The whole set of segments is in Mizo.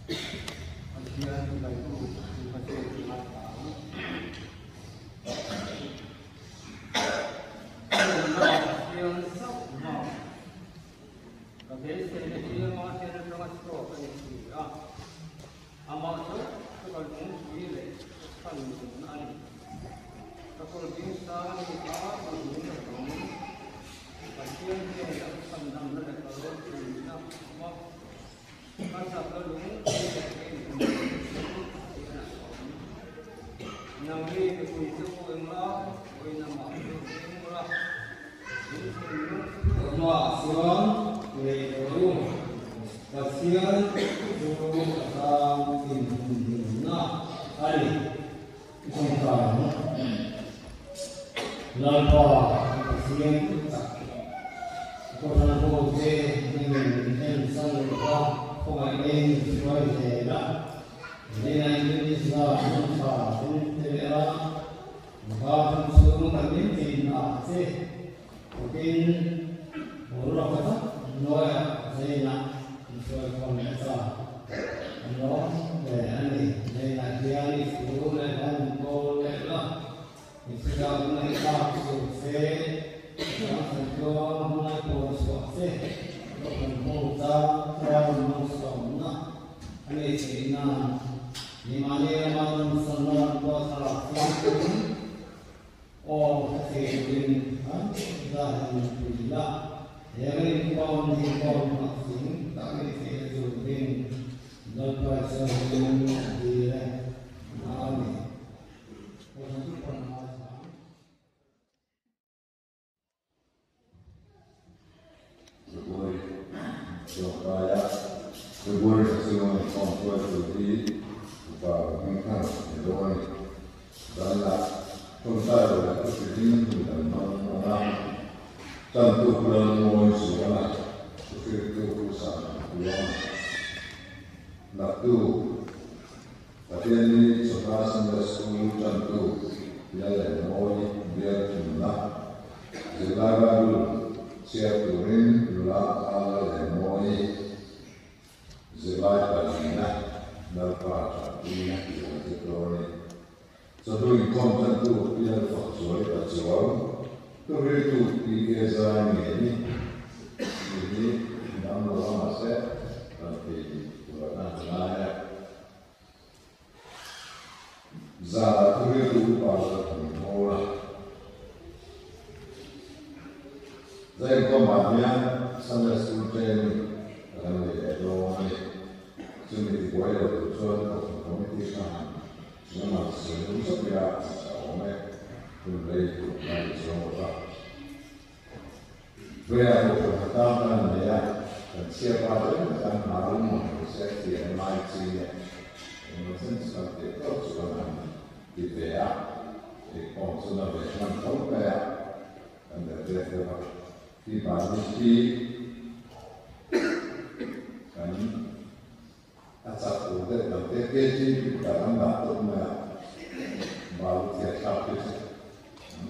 Pathian laitu Pathian chu ngaithla ang. Chawlhna Pathian chauh hma ka beiseina hi ama hnen atanga chhuak a ni si a, amah chauh chu ka lungpui leh ka chhan nunna a ni. Ka kawr ding sang a ni a, ka lung a awm. Pathian hnenah ka chhan damna leh ka ropuina a awm a. Ka chakna lung pui leh ka inhmuhna chu Pathianah a awm. Nangni mipui chu u eng la, vawiin amah chu eng la, in thinlung chu. Amah chuan nei rawh u, Pathian chu a tan inhumhimna a ni. I tawngtai ang. Lalpa Pathian tak, Kohhran hote nangin min en san loh a, khawngaih in min hruai zel a. Zina Indonesia hmun tha min pe leh a, Ghar chhung kan min tin ah che kawtin boruak tha tak hnuaiah Zainah min hruai khawm leh ta. Kan lawm hle a ni. Zainah hian i thu leh hla min kawl leh la, i thutak ngaihthlak suh che, i changthan tluang hmangaih pawn chhuah che, Kohhran ho tan chuan malsawmna a nei theih nan Nimahni rama nunsanna lam pawh thlalak thiangin aw ka thei turin an zah han pui la, he rinkhawm hi kawm hlawhtling tak ni theihna turin Lalpa chuan a dil e. Amen. Kohhran chu pawn a ngaithla ang. February Tlawngkaia February thla chunga inkhawm hruaitu hi upa hmingthang ni dawn a ni. Zanah tawngtai lo leh thuhrilhin hun kan hmang ang a, tantu pu Lalmawi Zuala, thuhriltu pu Sangtluanga, Naktu Pathianni chawhma Sunday School tantu Lalengmawi bial thumna zirlai Bible chhiar turin nula a Lalengmawi zirlai pahnihna Lalpa tanpuina tih an zir dawn a ni. Chawhnu inkhawm tantu Pial Fakzuali Pachuau, Thuhriltu PK Zai nge ni tih hi dang lo a mahse kan thei tur a kan ngai a. Zanah thuhriltu upa chu an hawl a. Zainkhawmah hian Sunday School training kan nei leh dawn a ni. Chumi tibuai lo tur chuan Kohhran Committee hran Chungah sawi tum zauh ila a awm e, hun rei tur ka ni chuang bawk a. Vea Kohhran hna tan kan nei a, kan chhiat pa te emaw kan hna rum ang lo se tih an ngai chi nge engemaw chen chu kan tih tawk chu kan han ti ve a, inkhawm chu na ve hman tho mai a, kan der deuh deuh a. Khi balu khi kan A chak tur deuh dang te KTP kutah an dah tawp mai a, balu thiat thlak hi chu an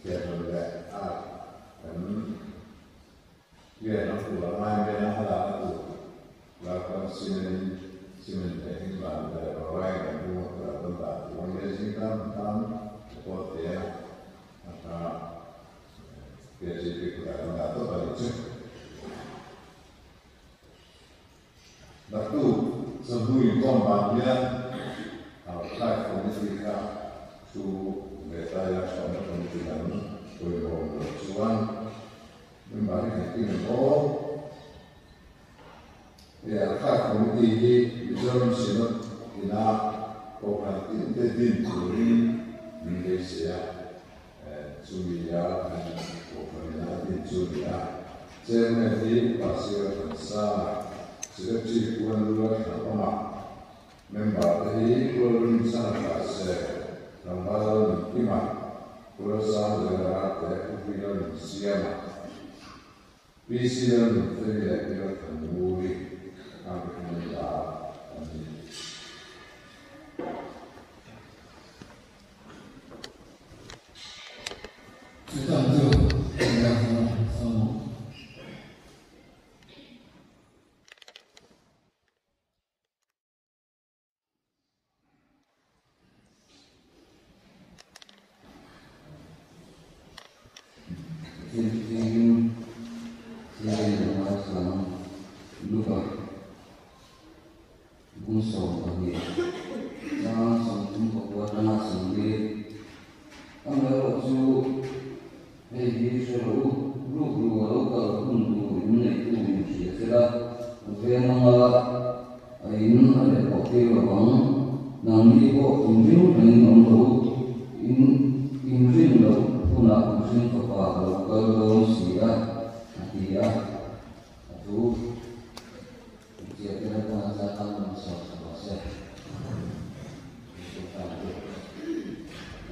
thiat lo leh a, kan clear lam tur a ngai mai a, a dahna tur Lalpan cement in cement leh heng balu leh rawrai kan bung a kutah kan dah tur a nia zing tan tan report te a tha KTP kutah kan dah tawp a nih chu. Naktuk chawhnu inkhawm vang hian Archive Committee kha thu ve ta ila chhuahna Committee lam pawimawh loh chuan member hi kan kim ang aw. He Archive Committee hi Mizoram Synod ina Kohhran tinte din turin min beisei a. Chumi a kan Kohhran ina a din chu a ni a. Chairman hi Upa Sir Thansanga, Secretary Pu Anlura Thlangawma, Member te hi Pu Lalrinsanga Tlase, Tlangval Lalnunkima, Pu Lalsangzela Rate, Pu Pi Lalnunsiama, PC Lalnunfeli leh Pi Lalthanmuri ang te hi member an ni. Chutan chu Biakna Samu. Tiangin a ngaithla ang. Luka bung 12 chang 39 atanga 40. Amaherawhchu hei hi hre rawh u, rukru a lo kal hun tur in neitu in hria che la, veng anga a in a leh pawh tir lo ang. Nangni pawh inring rengin awm rawh u, in inrin loh hunah mihring fapa a lo kal dawn si a, a ti a. A thu inziah te lalpan a zat tan rawn sawi tha rawh se. Isua tan te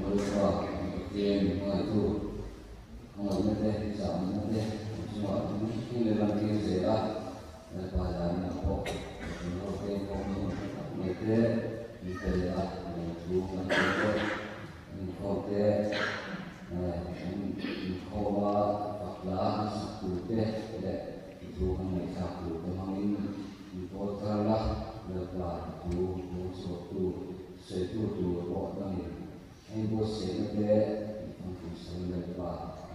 Lalpa mi Pathian min hmangaihtu, hmangaihna te, zahna te kan chungah thil leh lantir zel a, Lalpa zanin ah pawh kan ho te pawh min rawn hre tak mai te, min pe leh a, lawmthu kan sawi te, kan inkhawm te, kan inkhawm a fak hla kan sak tur te leh i thu kan ngaihthlak tur te hmangin min pawl thar la, Lalpa i thu lo chhuaktu sawitu tur pawh dangin a inbuatsaihna te i famkim sawi Lalpa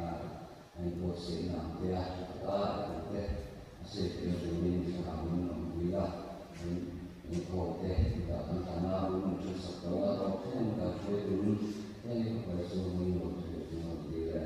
a inbuatsaihna ang te a tha taka i thu te a sawi theihna turin thlarauin awm pui la, kan inkhawm te chutah kan tana bul min ṭhen sak tawh a, tawp thleng kan hruai turin heng i fapa Isua hmangin rawn thu leh chung a rawn dil e.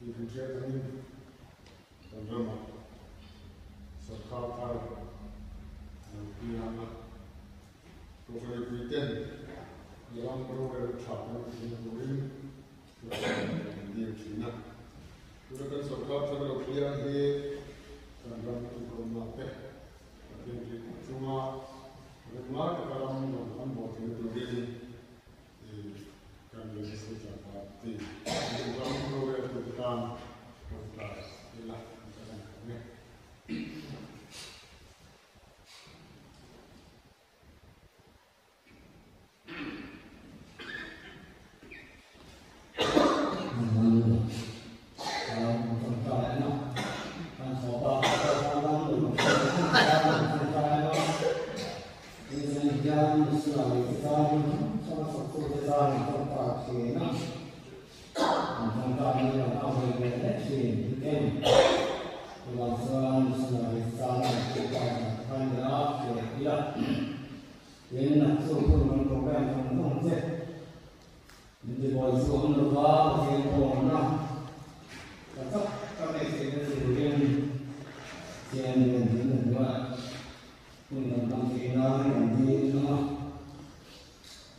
Inhriat angin kan ramah sarkar thar a lo piang a, Kohhranipui ten ram rorel tha kan tih turin thuthleng kan dil thin a. Tuna kan sarkar thar lo piang hi kan ram enkawlna te Pathian tih chunga remlai taka ram rawn an bawh theihna turin kan legislature party ram roreltute tan tawngtai ila ka en khawp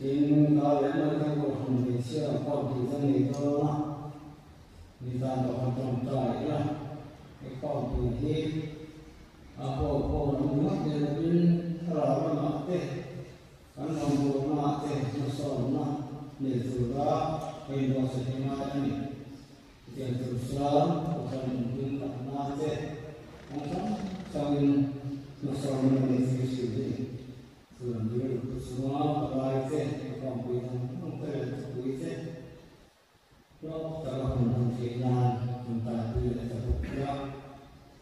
e. Tin, ka leh mai khan Kohhran hmeichhia pawh tih ka nei dawn a, nizan ka han tawngtai ila, he khawmpui hi a haw pawh an ringawt ni lovin thlarau lamah te, kan rawngbawlnaah te hmasawnna nei tura ka inbuatsaih hi ngai a ni. Chutiang tur chuan Kohhran inpui takna te kawng hrang hrangin hmasawnna nei thei thin hi Chuan rilru chunga palai te, khawmpui dang dang te leh thupui te hlawk taka hun hman theih nan an taipui leh ta bawk ila.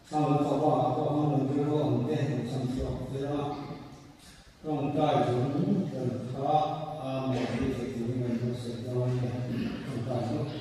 Khang an fapa ah pawh han rawn rilru awm te an chhan chhuak tir a, tawngtai chung ber kha a mahni theih turin kan hmasa dawn nge tawngtai bawk.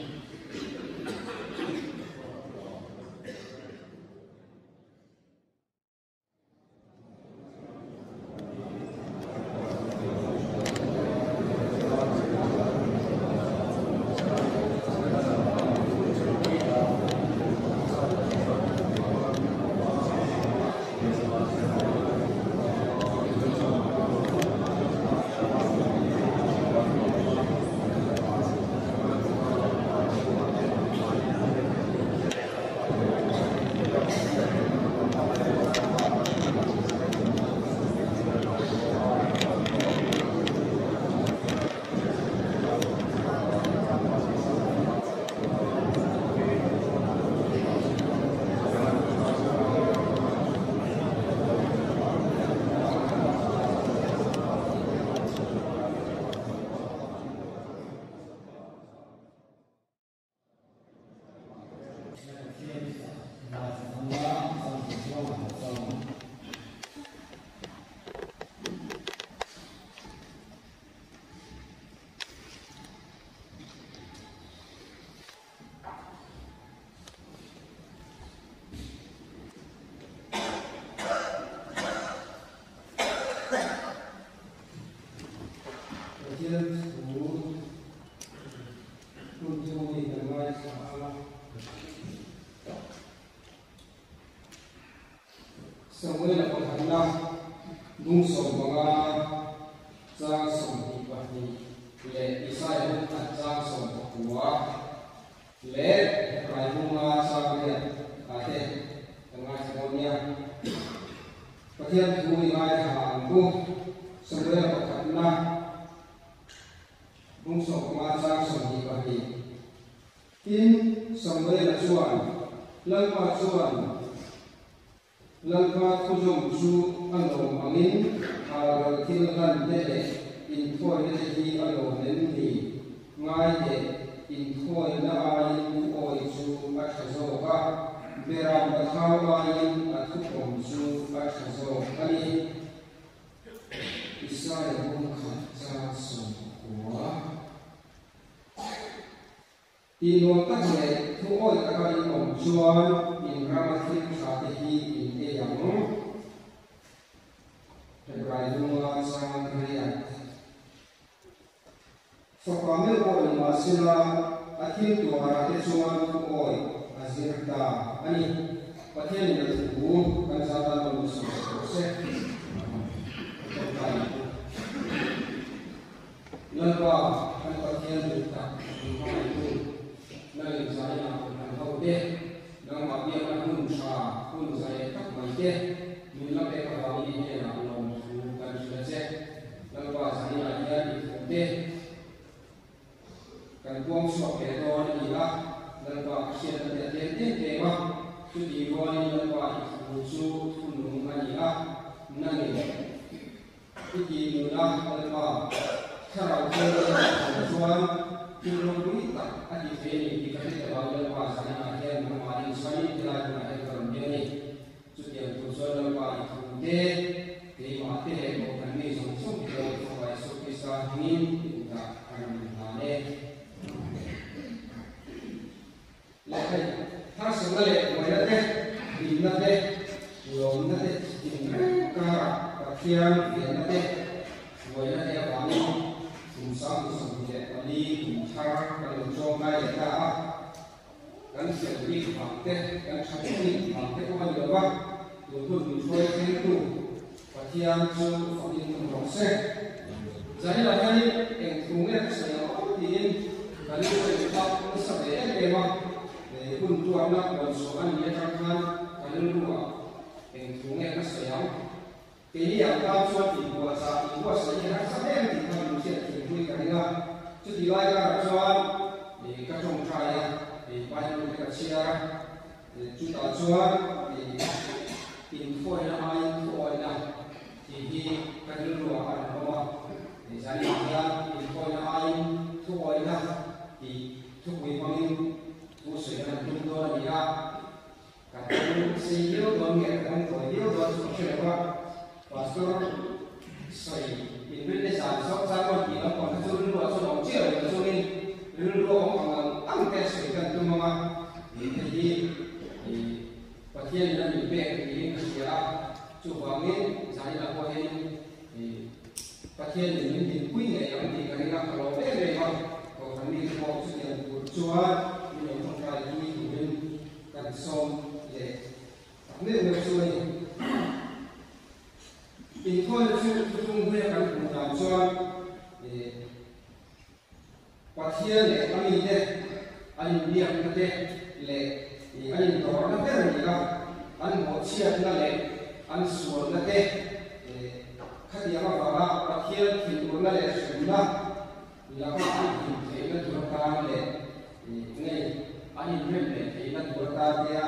Pathian thu hun chhung hi kan ngaithla a. Samuela pakhatna bung 15 chang 22 leh Isaia bung khat chang 19 leh Hebrai bunga chang riat ah te kan ngaithla dawn nia. Pathian thu i ngaithla ang u. Samuela pakhatna bung 15 chang 22. Tin, Samuela chuan, Lalpa chuan Lalpa thuzawm chu a lawm angin halral thil hlan te leh inthawina te hi a lawm em ni? Ngai teh, inthawina aiin thuawi chu a tha zawk a, beram a thau aiin a thupawm chu a tha zawk a ni. Isaia bung khat chang 19. Tih nuam tak leh thu awi taka in awm chuan in rama thil tha te hi in ei ang. Hebrai lunga chang riat. Fapa meuh pawh ni mahsela a thil tuarah te chuan thu awi a zir ta a ni. Pathianin a thu kan za tan lo ni sawi tawh se. Tawngtai ang u. Lalpa, kan Pathian duh tak min hmangaihtu, nangin zaina kan ho te, nangmah biakna hun tha, hun zai tak mai te, min la pek avangin i hnenah lawmthu kan hrilh a che. Lalpa, zainah hian i thu te kan puang chhuak leh dawn a ni a, Lalpa ka hriatna te a tlem em em a, chuti rualin Lalpa i thu chu thunung a ni a, nangin I ti nuna Lalpa, Thlarau Thianghlim a awm chuan thil ropui tak a ti thei a ni tih ka hriat avang Lalpa zaninah hian nangmah inchhanin helai hunah hian ka rawn biak a ni. Chutiang tur chuan Lalpa i thu te, keimah te leh Kohhran mi zawng zawng te pawh i Fapa Isua Krista hmingin i kutah ka rawn inhlan e. Leh hei, harsatna leh buaina te, hlimna te, lawmna te tinreng karah Pathian venna te, buaina te avangin kum 2024 kum thar kan lo tawngkai leh ta a. Kan fel bik vang te, kan tha bik vang te pawh a ni lo va, tun hun min hruai thlengtu Pathian chu fakin awm rawh se. Zaninah hianin eng thu nge ka sawi ang aw tiin ka rilru in kha nasa ve em em a, hun tuarna rawn chhuah a ni atang khan ka rilruah eng thu nge ka sawi ang. Keini ang tan chuan inbuatchah, inbuatsaih hi harsa em tih kha min hriat thiam pui ka ring a. Chutih lai karah chuan ka tawngtai a, Bible te ka chhiar a, chutah chuan inthawina aiin thuawihna tih hi ka rilruah a rawn awm a. Zaninah hian inthawina aiin thuawihna tih thupui hmangin thu sawi kan han tum dawn a ni a. Ka tang sei viau dawn nge ka tang tawi viau dawn chu ka hre lo a, Pastor sawi inrinna zan zawk zan rawn tih lampang kha chu rilruah chuan awm chiah lo ta chungin rilru a awm ang ang ang te sawi kan tum ang a, hei hi Pathianin a min pek niin ka hria a, chuvangin zaninah pawh hianin Pathianin min dinpui ngei ang tih ka ring a, ka lawm em em a, Kohhran mite pawh chutiang tur chuan min lo tawngtai pui turin Kan sawm leh tak meuh meuh chu a ni. Inkhawina chu thuthlung hnuaia kan hmuh dan chuan Pathian leh a mite an inbiakna te leh an indawrna ber a ni a, an mawhchhiatna leh an sualna te khatiang avanga Pathian thinurna leh hremna Laka an hlim theihna tur atan leh ngei an inrem leh theihna tur atan tia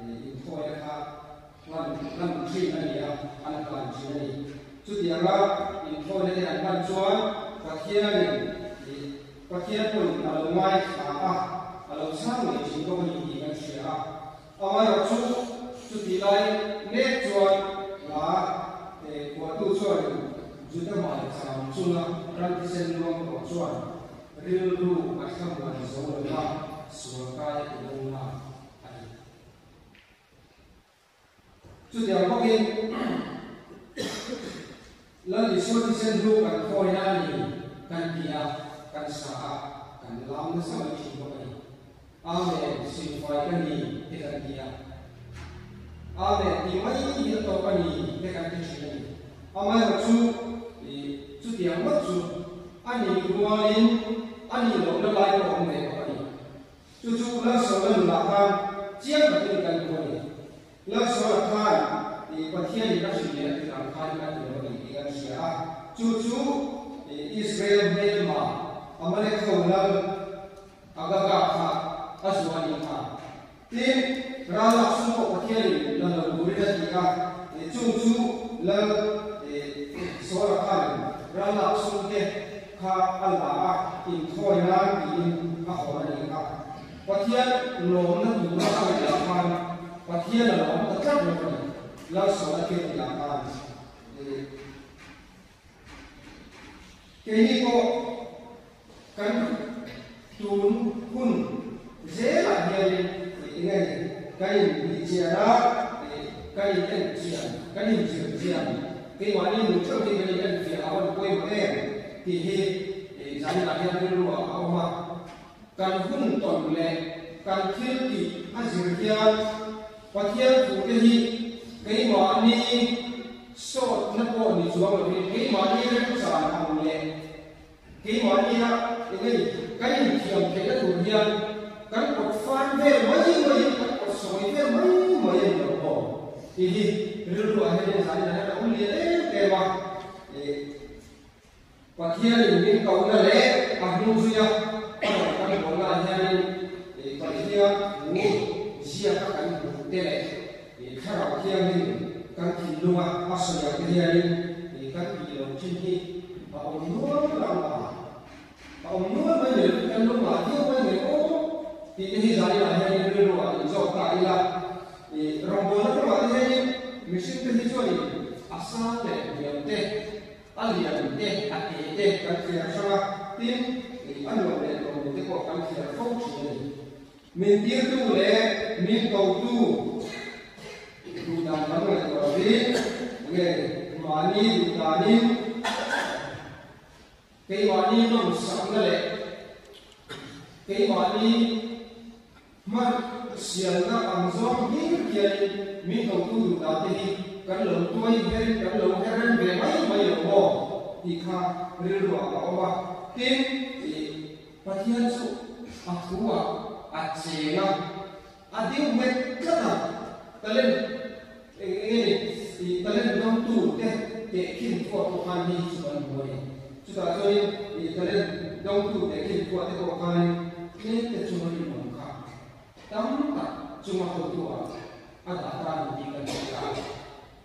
inthawina kha hlan hlan thin a ni a, an hlan thin a ni. Chutianga inthawina te an hlan chuan Pathianin Pathian pawhin a lo ngaithla a, a lo chhang ngei thin bawk a ni tih kan hria a. Amaherawhchu chutih lai mek chuan hla phuahtu chuanin Juda maicham chunga ram thisen luang tawh chuan rilru a thlamuan zo lo va, sual kai a ti dawng na a ti. Chutiang bawkin Lal Isua thisen hlu kan khawina a ni kan ti a, kan sa a, kan lam nasa mai thin bawk a ni. Amen, silfai ka ni te kan ti a. Amen tih mai hi a tawk a ni te kan ti thin a ni. Amaherawhchu chutiang ngawt chu a nih rualin a nih lohna lai pawh a awm ve bawk a ni. Chu chu Lalsawla nunah khan chiang takin kan hmu a ni. Lalsawla khan Pathianin a hrilh leh a tih ang khan a ti lo a ni tih kan hria a. Chu chu Israel hmelma Amalek ho lal Agaga kha a zuah a nih kha. Tin, ralak sum pawh Pathianin la lo turin a ti a, chung chu lal Saula khanin ralak sumte kha a la a, inthawi nan tiin a hawn a nih kha. Pathian lawmna tura a ngaih lah khan Pathian a lawm ta tlat lo a ni, lal Saula thil tih lah khan. Keini pawh kan tun hun zelah hianin eng nge ni kan inbihchian a, kan in enchian, kan inzirchian, keimahni nun theuh hi kan in enfiah a rawn pawimawh em tih hi zaninah hian rilruah a awm a. Kan hun tawn leh kan thil tih a zir hian Pathian thute hi keimahni sawtna pawh ni chuang lovin keimahni remchan ang leh keimahnia eng kan inthiam theihna tur hian kan kawt fan vel mai maiin kan kawt sawi vel mai mai a ni lo maw tih hi rilruah hian zanin ah hian a awm lian em em a. Pathianin min kohna leh a hnung zuia a rawn kan hawnnaah hianin Pathian thu ziaka kan hmuh te leh Thlarau Thianghlim kan thinlunga a sawi ang te hianin kan tih lo thin hi a awm nual ang a, a awm nual mai ni lovin kan lo ngah viau mai nge aw tih te hi zaninah hianin rilruah inzawk ta ila. Rawngbawlna kawngah te hianin mihringte hi chuanin a sang leh hniam te, A lian te, a te te kan thliar hrang a, tin, a nuam leh nuam lo te pawh kan thliar fo thin a ni. Min tirtu leh min kotu duh dan lam ngaihtuah lovin nge mahni duh danin keimahni nawmsakna leh keimahni Hman sialna ang zawng hlir hianin min kotu duh dan te hi kan lo tuai herin kan lo her rem ve mai mai lo maw? Tih kha rilruah a awm a. Tin, ih, Pathian chu a thu-ah a cheng a, a ding nghet tlat a, talent eng eng nge ni, ih, talent dawngtu te tehkhin thuah pawh khan mi hi chu kan hmu a ni. Chutah chuanin, ih, talent dawngtu tehkhin thuah te pawh khanin tlem te chunga rinawm kha tam tak chunga hotu-ah a dah ta a ni tih kan hre ta a.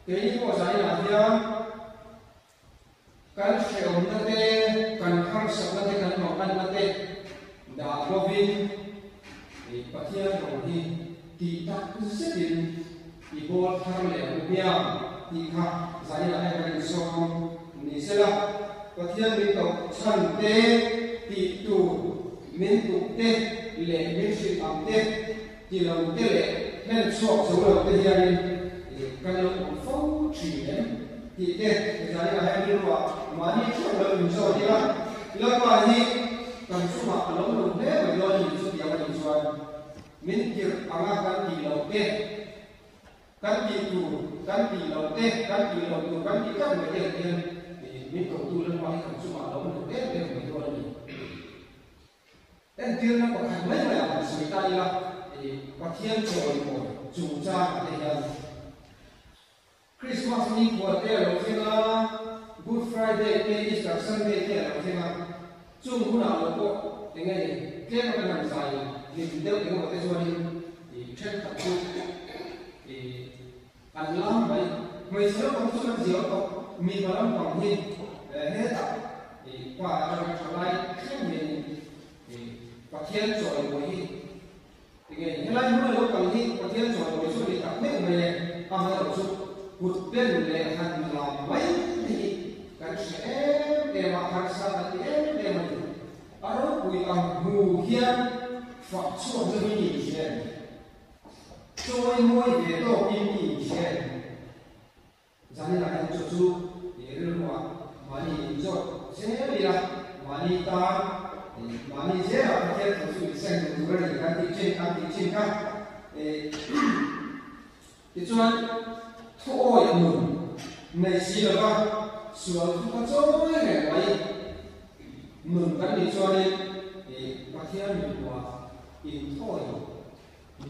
Keini pawh zaninah hian kan hrehawmna te, kan harsatna te, kan manganna te dah lovin Pathian rawng hi tih tak zetin i bawl thar leh ang u hmiang tih kha zaninah hian kan insawm ni sela. Pathian min koh chhan te, tih tur min tuk te leh min hrilh ang te, Ti lo te leh hlen chhuak zo lo te hianin kan lo awm fo thin em? Tih te zan inah hian rilruah mahni theuh lo inzawt ila, Lalpa hi kan chungah a lo lung hle mai dawn a nih chutiang a nih chuan min tirh anga kan tih loh te, kan tih tur kan tih loh te, kan tih loh tur kan tih tlat mai te ang hian min kotu Lalpa hi kan chungah a lo lung em em mai dawn a ni. Entirna pakhat mai mai ah han sawi ta ila, Pathian chawimawi chungchangah te hian Christmas ni khual te a lo thleng a, Good Friday te, Easter Sunday te a lo thleng a, chung hunah lo pawh eng nge ni tlem a kan han zai hlim deuh eng emaw te chuanin thenkhat chu an lam mai. Hmeichhe lampang chu kan zial tawh, mipa lampang hi hetah pa atanga tha lai thleng hianin Pathian chawimawi hi enge ni? Helai hmuna lo kal hi Pathian chawimawi chu a ni tak meuh mai e, amaherawh chu kut ben leh han lam mai te hi kan hre em em a, harsa kan ti em em a ni. A ropui ang hmu hian fak chhuak zawng in inhria em? Chawimawi ve tawkin i inhria em? Zaninah hian chaw chu i rilruah mahni inzawt zel ila, mahni tan, mahni zelah Pathian thu chu inseng duh tur a ni kan tih chin kan tih chin kha. Tichuan, thuawi nun nei si lova sual thu kha chawi reng mai nun kan nih chuanin Pathian mihmuhah inthawi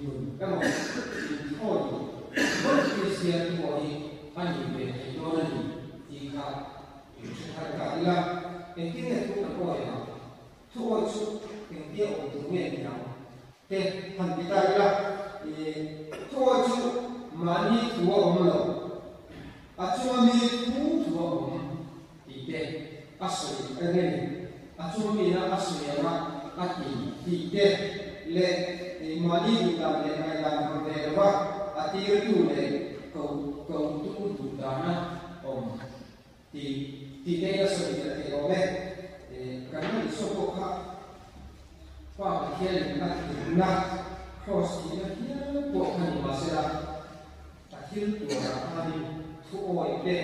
Nun emaw inthawi ber Kristian te pawh hi a ni ve thei dawn a ni tih kha in hre thar ta ila, engtin nge thu kan awi ang? Thu awi chu engtia awm tur nge ni ang te han ti ta ila, thu awi chu mahni thu a awm lo, a chunga mi thu thu a awm tih te a sawi a nge ni? A chunga mina a sawi anga a ti tih te leh mahni duhdan leh ngaihdan ang ve lova a tirtu leh ko kotu duhdana awm tih tih te in a sawi fiah thei awm e. Kan ngaihsaw pawh kha Pa Pathianin a tirhna Kraws tihna hial pawh kha ni mahsela a thil tuarah khanin thuawi te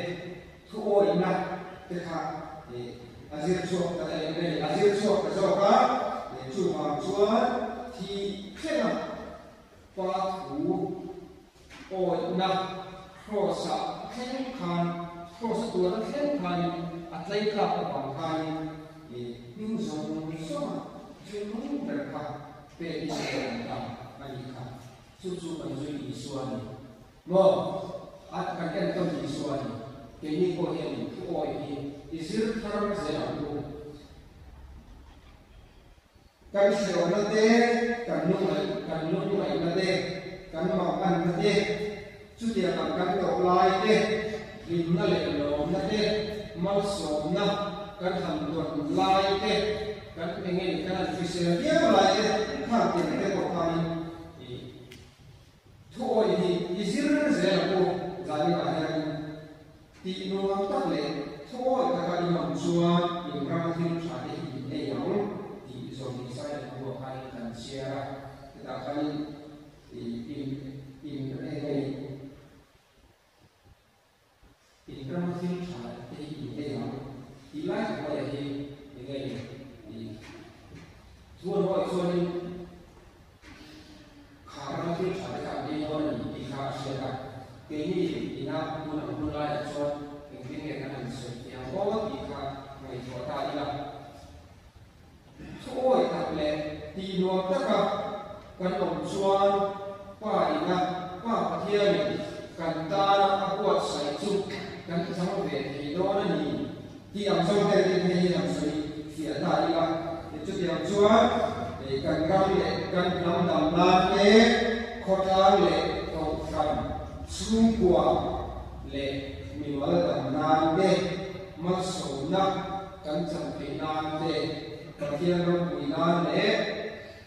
Thuawihna te kha a zir chhuak ta em nge ni? A zir chhuak ta zawk a, chuvang chuan thi thlenga Pa thu awihna Kraws-ah thleng khan, Kraws a tuarna thleng khanin a tlaitlak avang khanin hming zawng zawnga thil nung ber kha pek in a awm ta a nih kha. Chu chu kan zui Isua a ni. Maw? A kan entawn Isua a ni. Keini pawh hianin thu awih hi i zir thar zel ang u. Kan hrehawmna te, kan lungngaih, kan lungngaihna te, kan manganna te, chutiang ang kan tawh lai te, hlimna leh lawmna te, malsawmna kan han dawn lai te, kan eng nge ni kan han hrisel viau lai te, khang tiang te pawh khanin i Thu awih hi i zir zel ang u, Zalima hianin tih nuam tak leh thu awih taka i awm chuan in rama thil tha te hi in ei ang tih zawm ni sai leh buah khanin kan chhiar a, hetah khanin in in eng nge In rama thil tha te hi in ei ang tih lai tak mai hi eng nge ni thu an rawih chuanin kha rama thil tha te kha an ei dawn a ni tih kha a hriat a, keini ina tun ang hun laiah chuan engtin nge kan han sawi thiam aw tih kha. taka kan awm chuan Pa ina Pa Pathianin kan tana a buatsaih chu kan chang ve thei dawn a ni tih ang zawng vel te phei hi han sawi fiah ta ila. Chutiang chuan kan ram leh kan hnam dam nan te, khawtlang leh kohhran chhungkua leh mimal dam nan te, malsawmna kan chan theih nan te, Pathian ropui nan leh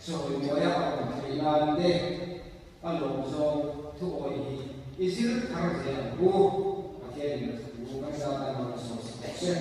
chawimawi a awm theih nan te a lawm zawng thuawi hi i zir thar zel ang u. Pathianin a thu kan zat a malsawm sak bawk se.